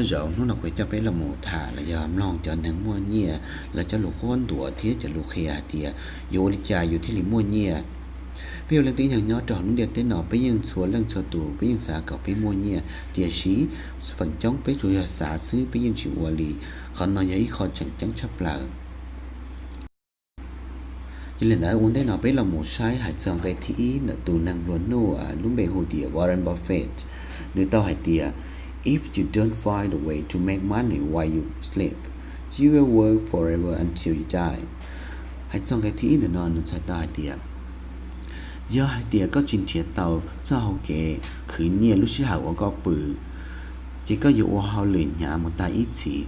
Zaum hnub no kuv coj peb los mus tham los yog mloog cov neeg muaj nyiaj lawv cov lus qhuab ntuas thiab cov lus qhia hais tias yuav ua li cas yus thiaj li muaj nyiaj. Peb ua leej tib neeg nyob rau hauv lub ntiaj teb no peb yeej txhua leej txhua tus peb yeej xav kom peb muaj nyiaj, tiam sis feem coob peb tsuas yog xav xwb peb yeej tsis ua li. Qhov no yog ib qho tseem ceeb tshaj plaws. Yog li ntawd ua ntej no peb los mus saib hais txog nqe thib ib ntawm tus neeg nplua nuj lub npe hu tias Warren Buffett. Nws tau hais tias, If you don't find a way to make money while you sleep, you will work forever until you die. Hais txog nqe thib ib ntawm no nws txhais tau hais tias, yog hais tias koj tsis nrhiav tau txoj hau kev khwv nyiaj lub sij hawm uas koj pw, ces koj yuav ua hauj lwm hnyav mus tag ib txhis.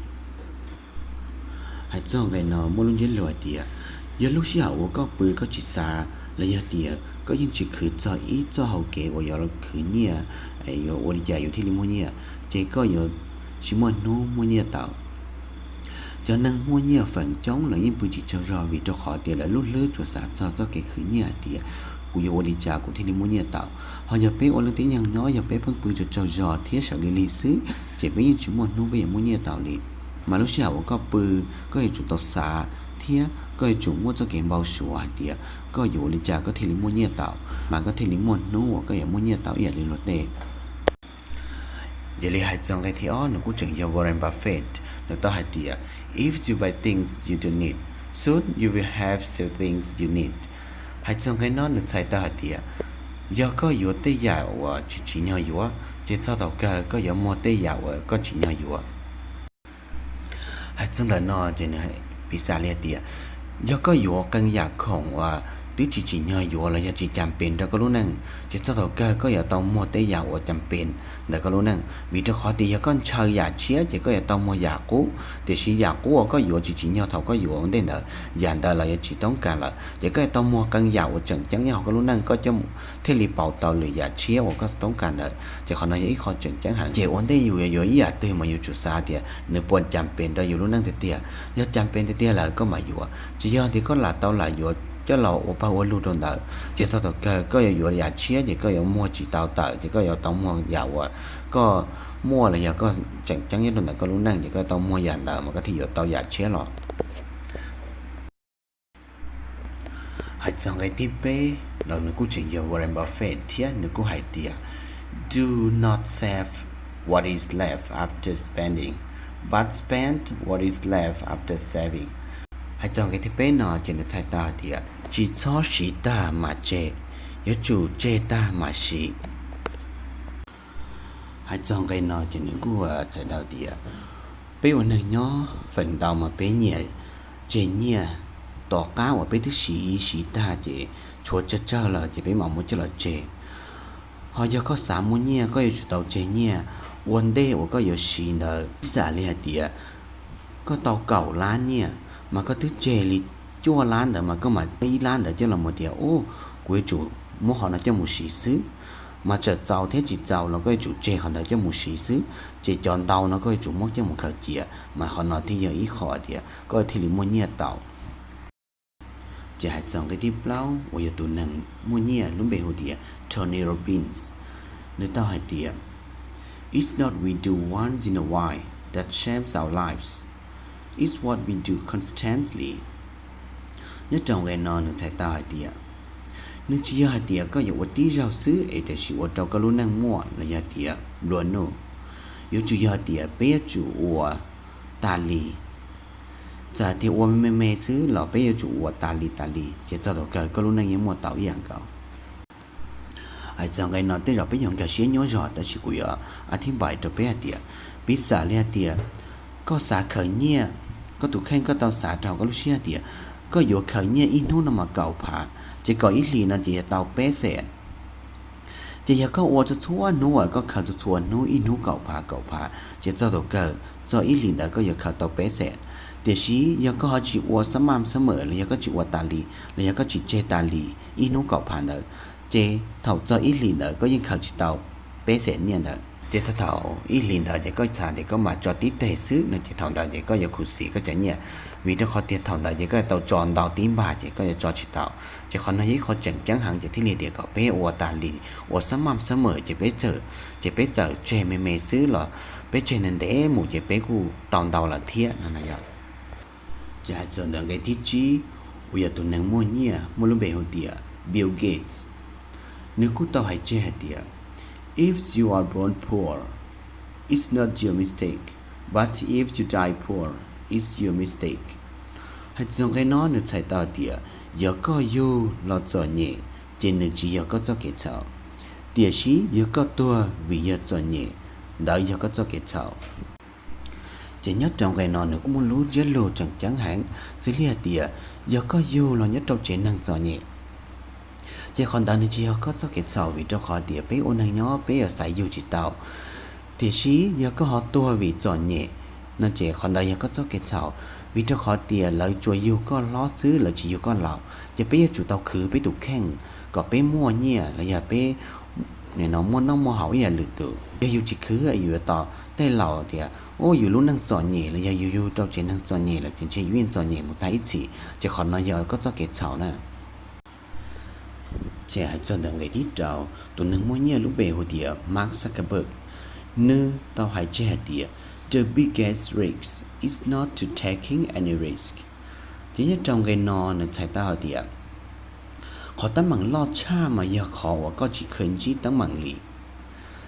Hais txog nqe no muaj lub ntsiab lus hais tias, yog lub sij hawm uas koj pw koj tsis xav los yog tias koj yeej tsis khwv txog ib txoj hau kev uas yuav khwv nyiaj, yuav ua li cas yus thiaj li muaj nyiaj, ces koj yuav tsis muaj hnub muaj nyiaj tau. Cov neeg muaj nyiaj feem coob lawv yeej pw tsis tsaug zog vim rau qhov tias lawv lub hlwb tsuas xav txog txoj kev khwv nyiaj hais tias, kuv yuav ua li cas kuv thiaj li muaj nyiaj tau. Ho yog peb ua leej tib neeg nyob yog peb pheej pw tsaug tsaug zog thiab sawv lig lig xwb, ces peb yeej tsis muaj hnub peb yuav muaj nyiaj tau li. Mas lub sij hawm uas koj pw, koj yuav tsum tau xav thiab koj yuav tsum muaj txoj kev npau suav hais tias koj yuav ua li cas koj thiaj li muaj nyiaj tau, mas koj thiaj li muaj hnub uas koj yuav muaj nyiaj tau ib yam li luag tej. Yog li hais txog nqe thib ob nws kuj tseem yog Warren Buffett, nws tau hais tias, If you buy things you don't need, soon you will have the things you need. Hais txog nqe no nws txhais tau hais tias, yog koj yuav tej yam uas tsis tsim nyog yuav, ces txog thaum kawg koj yuav muag tej yam uas koj tsim nyog yuav. Hais txog ntawm no ces nws piv xam li hais tias, yog koj yuav qee yam khoom uas twb tsis tsim nyog yuav los yog tsis cam pes rau koj lub neej, ces txog thaum kawg koj yuav tau muag tej yam uas cam pes ntawm koj lub neej. Vim rau qhov tias yog koj ntshaw yam tshiab ces koj yuav tau muag yam qub, tiam sis yam qub uas koj yuav tsis tsim nyog thaum koj yuav ua ntej ntawd, yam ntawd los yuav tsis toob kas lawm, ces koj yuav tau muag qee yam uas tseem ceeb nyob hauv koj lub neej koj thiaj li pauv tau lwm yam tshiab uas koj toob kas ntawd. Ces qhov no yog ib qho tseem ceeb heev. Ces ua ntej yus yuav yuav ib yam twg mas yus tsum xav tias nws puas cam pes rau yus lub neej tiag tiag. Yog cam pes tiag tiag lawm koj mam yuav, tsis yog tias koj lam tau lam yuav coj los ua pawg ua lug rau ntawd, ces txog thaum kawg koj yuav yuav yam tshiab ces koj yuav muag tsis tau tawm, ces koj yuav tau muag yam uas koj muaj los yog koj tseem ceeb nyob rau ntawm koj lub neej, ces koj tau muag yam ntawd mas koj thiaj yuav tau yam tshiab los. Hais txog nqe thib peb los nws kuj tseem yog Warren Buffett thiab nws kuj hais tias, Do not save what is left after spending, but spend what is left after saving. Hais txog nqe thib peb no ces nws txhais tau hais tias, tsis txhob siv tag mam tseg, yuav tsum tseg tag mam siv. Hais txog nqe no ces nws kuj txhais tau tias, peb ua neeg nyob feem ntau mas peb nyiam tseg nyiaj, tom qab uas peb twb siv siv tag ces tshuav tsawg tsawg lawm ces peb mam muab coj los tseg. Ho yog koj xav muaj nyiaj koj yuav tsum tau tseg nyiaj ua ntej uas koj yuav siv ntawd. Piv xam li hais tias koj tau kaum lab nyiaj, mas koj twb tseg li cuaj lab ntawd mas koj mam ib lab ntawd coj los mus tias, u, kuv yuav tsum muab qhov no coj mus siv xwb. Mas txawm txaus thiab tsis txaus los koj yuav tsum tseg qhov ntawd coj mus siv xwb, ces cov ntau no koj yuav tsum muab coj mus khaws cia, mas qhov no thiaj yog ib qho tias koj thiaj li muaj nyiaj tau. Ces hais txog nqe thib plaub uas yog tus neeg muaj nyiaj lub npe hu tias Tony Robbins, nws tau hais tias, It's not we do once in a while that shapes our lives. It's what we do constantly. Nyob rau nqe no nws txhais tau hais tias, nws tsis yog hais tias koj yuav ua tib zaug xwb es tam sim ua rau koj lub neej muaj los yog tias nplua nuj. Yuav tsum yog hais tias peb yuav tsum ua tas li. Txawm hais tias ua me me xwb los peb yuav tsum ua tas li tas li ces txog thaum kawg koj lub neej yeej muaj tau ib yam nkaus. Hais txog nqe no tej zaum peb yuav nkag siab nyuaj zog tab sis kuv yuav a thib npais rau peb hais tias, piv xam li hais tias koj xav khaws nyiaj, koj tus kheej koj tau xav rau koj lub siab hais tias koj yuav khaws nyiaj ib hnub no mas kaum phav, ces kaum ib hlis no ces yuav tau peb xees. Ces yog koj ua txhua txhua hnub uas koj khaws txhua txhua hnub ib hnub kaum phav kaum phav ces txog thaum kawg txog ib hlis ntawd koj yuav khaws tau peb xees. Tiam sis yog koj ho tsis ua xab maj xab mem los yog koj tsis ua tas li los yog koj tsis tseg tas li ib hnub kaum phav ntawd, ces thaum txog ib hlis ntawd koj yeej khaws tsis tau peb xees nyiaj ntawd. Ces txog thaum ib hlis ntawd ces koj xav tias koj mam tso tib teg xwb no ces thaum ntawd ces koj yuav khuv xim koj cov nyiaj, vim rau qhov tias thaum ntawd ces koj tau tso ntau tib npag ces koj yuav tso tsis tau. Ces qhov no yog ib qho tseem ceeb heev ces thiaj li tias kom peb ua tas li, ua xab maj xab mem ces peb txawm, ces peb txawm tseg me me xwb los peb tseg ntev ntev mus ces peb kuj tau ntau lawm thiab no na yog. Ces hais txog ntawm nqe thib tsib, uas yog tus neeg muaj nyiaj muaj lub npe hu tias Bill Gates, nws kuj tau hais tseg hais tias, If you are born poor, it's not your mistake, but if you die poor, it's your mistake. Hais txog nqe no nws txhais tau hais tias, yog koj yug los txom nyem ces nws tsis yog koj txoj kev txhaum, tiam sis yog koj tuag vim yog txom nyem, ntawd yog koj txoj kev txhaum. Ces nyob rau nqe no nws kuj muaj lub ntsiab lus tseem ceeb heev, xws li hais tias, yog koj yug los nyob rau tsev neeg txom nyem, ces qhov ntawd nws tsis yog koj txoj kev txhaum, vim rau qhov tias peb ua neeg nyob peb yuav xaiv yug tsis tau. Tiam sis yog koj ho tuag vim txom nyem no ces qhov ntawd yog koj txoj kev txhaum, vim rau qhov tias lawv tsuas yug koj hlob xwb, lawv tsis yug koj laus. Ces peb yuav tsum tau khwv peb tus kheej kom peb muaj nyiaj los yog peb no muaj noj muaj haus ib yam lwm tus. Yog yus tsis khwv, yus yuav tos tej laus tias, u, yus lub neej txom nyem los yog yus yug rau tsev neeg txom nyem lawm ces ntshe yus yeej txom nyem mus tag ib txhis, ces qhov no yog koj txoj kev txhaum na. Ces hais txog ntawm nqe thib rau, tus neeg muaj nyiaj lub npe hu tias Mark Zuckerberg, nws tau hais tseg hais tias, the biggest risk is not to taking any risk. Ces nyob rau nqe no nws txhais tau hais tias, qhov teeb meem loj tshaj mas yog qhov uas koj tsis kheev ntsib teeb meem li.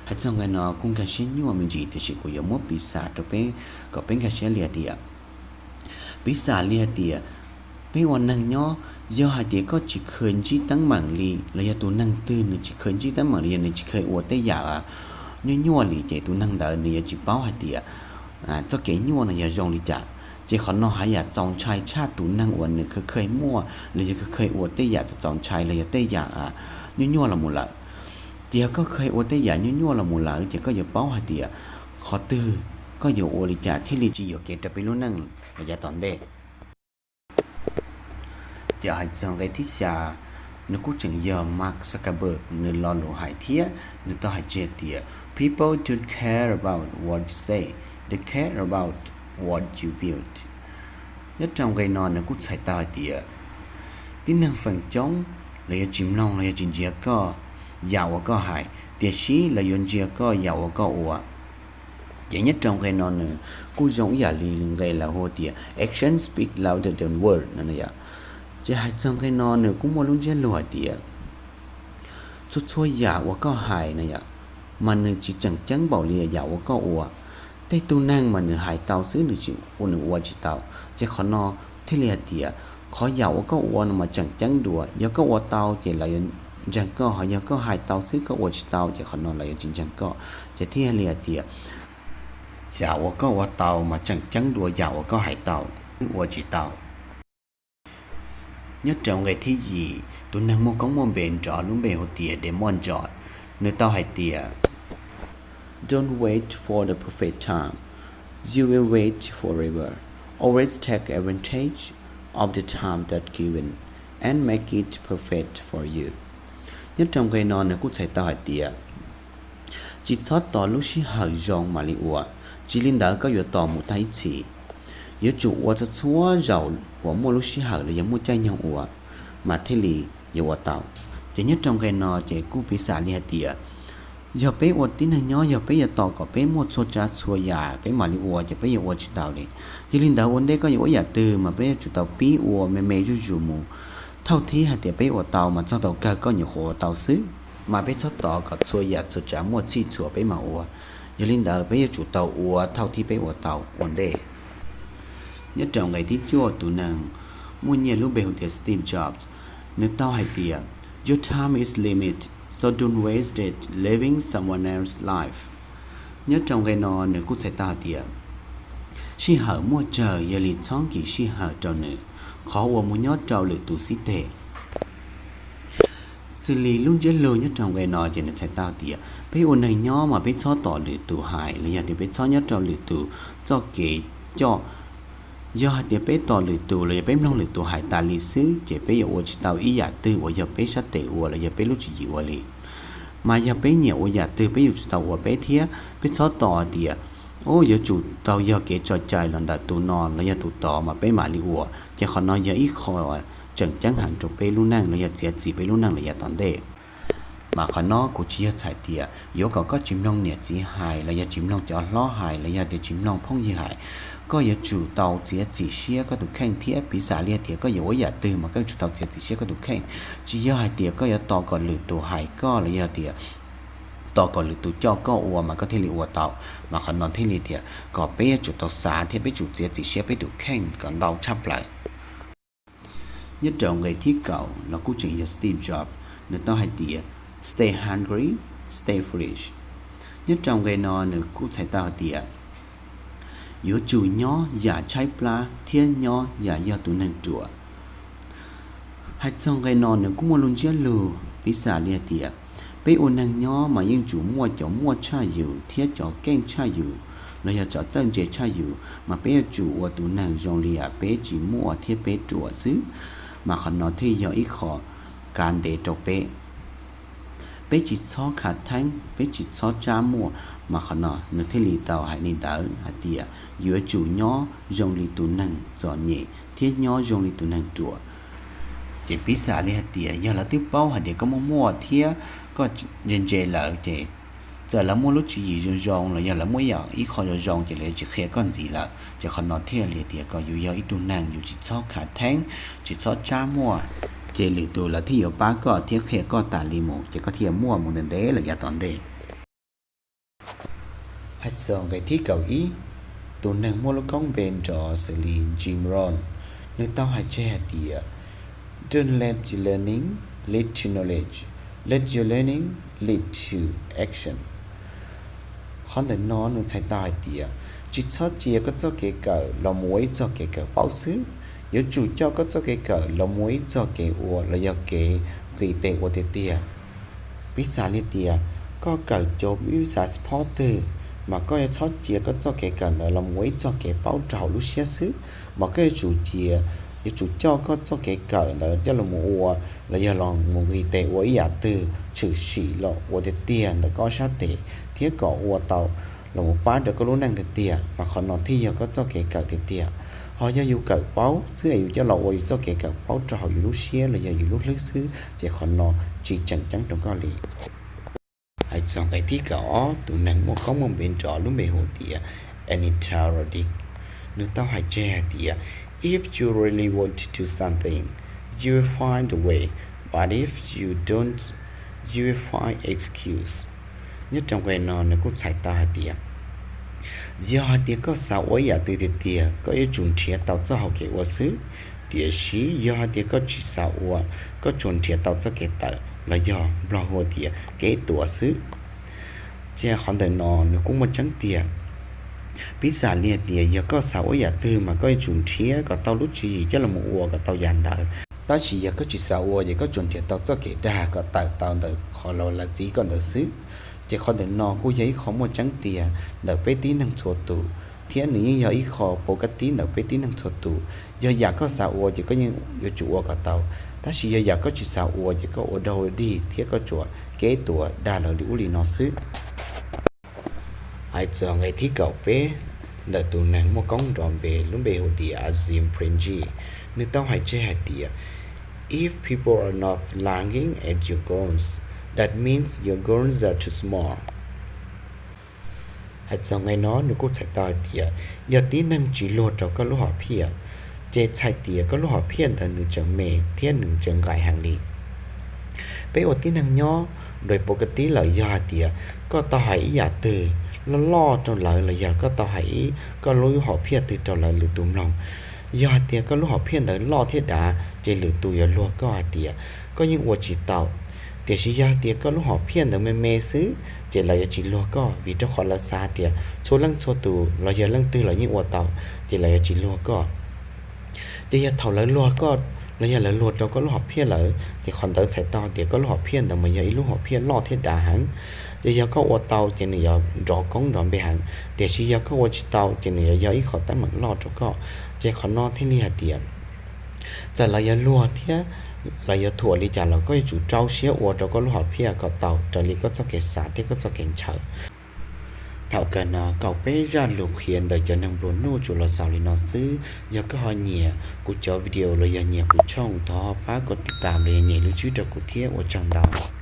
Hais txog nqe no kuj nkag siab nyuaj me ntsis, tiam sis kuv yuav muab piv xam rau peb kom peb nkag siab li hais tias, piv xam li hais tias, peb ua neeg nyob, yog hais tias koj tsis kheev ntsib teeb meem li los yog tus neeg twg nws tsis kheev ntsib teeb meem li, yog nws tsis kheev ua tej yam nyuaj nyuaj li, ces tus neeg ntawd nws yuav tsis paub hais tias txoj kev nyuaj no yog zoo li cas. Ces qhov no haj yam txaus ntshai tshaj tus neeg uas nws kheev kheev muaj los yog kheev kheev ua tej yam txaus ntshai los yog tej yam nyuaj nyuaj los mus lawm. Ces yog koj kheev ua tej yam nyuaj nyuaj los mus lawm ces koj yuav paub hais tias qhov twg koj yuav ua li cas thiaj li tsis yuam kev rau peb lub neej los yav tom ntej. Ces hais txog nqe thib xya, nws kuj tseem yog Mark Zuckerberg nws lo lus hais thiab nws tau hais tseg tias, people don't care about what you say, they care about what you build. Nyob rau nqe no nws kuj txhais tau hais tias, tib neeg feem coob lawv yuav tsis mloog los yog tsis ntsia koj yam uas koj hais, tiam sis lawv yuav ntsia koj yam uas koj ua. Ces nyob rau nqe no nws kuj zoo ib yam li nqe lawv hu tias action speak louder than word no yom. Ces hais txog nqe no nws kuj muaj lub ntsiab lus hais tias, txhua txhua yam uas koj hais no yom, mas nws tsis tseem ceeb npaum li yam uas koj ua. Tej tug neeg mas nws hais tau xwb, nws tsis ua, nws ua tsis tau. Ces qhov no thiaj li hais tias qhov yam uas koj ua no mas tseem ceeb dua. Yog koj ua tau ces lawv yuav ntseeg koj, ho yog koj hais tau xwb koj ua tsis tau ces qhov no lawv yuav tsis ntseeg koj. Ces thiaj li hais tias yam uas koj ua tau mas tseem ceeb dua yam uas koj hais tau, ua tsis tau. Nyob rau nqe thib yim, tus neeg muaj koob muaj npe nrov lub npe hu tias Demon John, nws tau hais tias, don't wait for the perfect time, you will wait forever. Always take advantage of the time that given and make it perfect for you. Nyob rau nqe no nws kuj txhais tau hais tias, tsis txhob tos lub sij hawm zoo mam li ua, tsis li ntawd koj yuav tos mus tag ib txhis. Yuav tsum ua txhua txhua zaus uas muaj lub sij hawm los yog muaj caij nyoog ua mas thiaj li yuav ua tau. Ces nyob rau nqe no ces kuj piv xam li hais tias, yog peb ua tib neeg nyob yog peb yuav tos kom peb muaj txhua tsav txhua yam peb mam li ua ces peb yuav ua tsis tau li. Yog li ntawd ua ntej koj yuav ua ib yam twg mas peb yuav tsum tau pib ua me me zuj zus mus. Thaum thib hais tias peb ua tau mas txog thaum kawg koj nyuam qhuav ua tau xwb. Mas peb txhob tos kom txhua yam txhua tsav muaj txhij txhua peb mam ua. Yog li ntawd peb yuav tsum tau ua thaum thib peb ua tau ua ntej. Nyob rau nqe thib cuaj, tus neeg muaj nyiaj lub npe hu tias Steve Jobs, nws tau hais tias, your time is limited, so don't waste it living someone else's life. Nyob rau nqe no nws kuj txhais tau hais tias, sij hawm muaj tsawg, yog li txhob nkim sij hawm rau nws, qhov uas mus nyob rau lwm tus xib teg. Xws li lub ntsiab lus nyob rau nqe no ces nws txhais tau tias peb ua neeg nyob mas peb txhob tos lwm tus hais los yog tias peb txhob nyob rau lwm tus txoj kev coj. Yog hais tias peb tos lwm tus los yog peb mloog lwm tus hais tas li xwb ces peb yuav ua tsis tau ib yam twg uas yog peb sab tes ua los yog peb lub tswv yim ua li. Mas yog peb nyiam ua yam twg peb yuav tsum tau ua peb thiab, peb txhob tos tias, u, yuav tsum tau yog kev tso cai los ntawm tus no los yog tus tod mas peb mam li ua, ces qhov no yog ib qho tseem ceeb heev rau peb lub neej los yog txiav txim peb lub neej los yav tom ntej. Mas qhov no kuv tsis yog txhais tias yuav kom koj tsis mloog niam txiv hais los yog tsis mloog cov hlob hais los yog tias tsis mloog phooj ywg hais. Koj yuav tsum tau txiav txim siab koj tus kheej thiab piv xam li tias koj yuav ua yam twg mas koj yuav tsum tau txiav txim siab koj tus kheej. Tsis yog hais tias koj yuav tos kom lwm tus hais koj los yog tias tos kom lwm tus coj koj ua mas koj thiaj li ua tau. Mas qhov no thiaj li tias kom peb yuav tsum tau xav thiab peb tsum txiav txim siab peb tus kheej kom ntau tshaj plaws. Nyob rau nqe thib kaum los kuj tseem yog Steve Jobs, nws tau hais tias, "Stay hungry, stay foolish." Nyob rau nqe no nws kuj txhais tau hais tias yuav tsum nyob yam tshaib plab thiab nyob yam yog tus neeg ruam. Hais txog nqe no nws kuj muaj lub ntsiab lus piv xam li hais tias peb ua neeg nyob mas yeej tsum muaj cov muaj tshaj yus thiab cov keej tshaj yus los yog cov txawj ntse tshaj yus, mas peb yuav tsum ua tus neeg zoo li yam peb tsis muaj thiab peb ruam xwb. Mas qhov no thiaj yog ib qho kav ntev rau peb. Peb tsis txhob khav theeb, peb tsis txhob tsab muaj. Mas qhov no nws thiaj li tau hais li ntawd hais tias yuav tsum nyob zoo li tus neeg txom nyem thiab nyob zoo li tus neeg ruam. Ces piv xam li hais tias yog lawv twb paub hais tias koj muaj muaj thiab koj ntse ntse lawm ces txawm lawv muaj lub tswv yim zoo zoo los yog lawv muaj ib yam ib qho zoo zoo ces lawv tsis qhia koj ntxiv lawm. Ces qhov no thiaj li tias kom yus yog ib tug neeg yus tsis txhob khav theeb, tsis txhob tsab muaj, ces lwm tus lawv thiaj yuav pab koj thiab qhia koj tas li mus ces koj thiaj muaj mus ntev ntev lawm yav tom ntej. Hais txog nqe thib kaum ib, tus neeg muaj lub koob npe nrov xws li Jim Rohn, nws tau hais tseg hais tias, "Don't let your learning lead to knowledge, let your learning lead to action." Qhov ntawm no nws txhais tau hais tias tsis txhob cia koj txoj kev kawm los mus ua ib txoj kev kawm paub xwb, yuav tsum coj koj txoj kev kawm los mus ua ib txoj kev ua los yog kev nqis tes ua tiag tiag. Piv xam li tias koj kawm cov ib xav phob twg, mas koj yuav txhob cia koj txoj kev kawm ntawd los mus ua ib txoj kev paub rau hauv lub siab xwb, mas koj yuav tsum cia, yuav tsum coj koj txoj kev kawm ntawd coj los mus ua los yog los mus nqis tes ua ib yam twg tshwm sim los ua tiag tiag ntawm koj sab tes thiab kom ua tau los mus pab rau koj lub neej tiag tiag, mas qhov no thiaj yog koj txoj kev kawm tiag tiag. Ho yog yus kawm paub xwb es yus coj los ua yus txoj kev kawm paub rau hauv yus lub siab los yog yus lub hlwb xwb ces qhov no tsis tseem ceeb rau koj li. Hais txog nqe thib kaum ob, tus neeg muaj koob muaj npe nrov lub npe hu tias Anita Roddick, nws tau hais tseg hais tias, "If you really want to do something, you will find a way, but if you don't, you will find excuse." Nyob rau nqe no nws kuj txhais tau hais tias yog hais tias koj xav ua ib yam twg tiag tiag koj yuav tsum nrhiav tau txoj hau kev ua xwb, tiam sis yog hais tias koj tsis xav ua, koj tsuas nrhiav tau txoj kev tawm los yog Nplog hu tias kev tuav xwb. Ces qhov ntawm no nws kuj muaj tseeb tiag. Piv xam li hais tias yog koj xav ua yam twg mas koj yuav tsum nrhiav kom tau lub tswv yim coj los mus ua kom tau yam ntawd. Tab sis yog koj tsis xav ua ces koj tsuas nrhiav tau txoj kev dag kom tawm tau ntawm qhov lawv txib koj ntawd xwb. Ces qhov ntawm no kuj yog ib qho muaj tseeb tiag ntawm peb tib neeg txhua tus, thiab nws yeej yog ib qho pov kab tib ntawm peb tib neeg txhua tus. Yog yam koj xav ua ces koj yeej yuav tsum ua kom tau, tab sis yog yam koj tsis xav ua ces koj ua dog dig thiab koj tsuas kev tuav dag lawv li ub li no xwb. Hais txog nqe thib kaum peb, ntawm tus neeg muaj koob nrov npe lub npe hu tias Azim Premji, nws tau hais tseg hais tias, "If people are not laughing at your goals, that means your goals are too small." Hais txog nqe no nws kuj txhais tau hais tias yog tib neeg tsis luag rau koj lub hom phiaj, ces txhais tias koj lub hom phiaj ntawd nws tseem me thiab nws tseem nqaim heev li. Peb ua tib neeg nyob, nruab pov kab tib lawm yog hais tias koj tau hais ib yam twg loj loj rau lawv los yog koj tau hais ib koj lub hom phiaj twg rau lawv lwm tus mloog, yog hais tias koj lub hom phiaj ntawd loj thiab dav ces lwm tus yuav luag koj hais tias koj yeej ua tsis tau. Tiam sis yog hais tias koj lub hom phiaj ntawd me me xwb ces lawv yuav tsis luag koj, vim rau qhov lawv xav hais tias txhua leej txhua tus los yog leej twg los yeej ua tau, ces lawv yuav tsis luag koj. Ces yog thaum lawv luag koj los yog lawv luag rau koj lub hom phiaj lawm ces qhov ntawd txhais tau tias koj lub hom phiaj ntawd mas yog ib lub hom phiaj loj thiab dav heev. Ces yog koj ua tau ces nws yuav nrov koob nrov npe heev, tiam sis yog koj ua tsis tau ces nws yuav yog ib qho teeb meem loj rau koj. Ces qhov no thiaj li hais tias txawm lawv yuav luag thiab lawv yuav thuam li cas los koj yuav tsum rau siab ua rau koj lub hom phiaj kom tau raws li koj txoj kev xav thiab koj txoj kev ntshaw. Thaum kawg no kom peb zaj lus qhia ntawm cov neeg nplua nuj tsuas los xaus li no xwb. Yog koj ho nyiam kuv cov video los yog nyiam kuv channel, thov pab kov tiv tam los yog nyem lub tswb rau kuv thiab, ua tsaug ntau.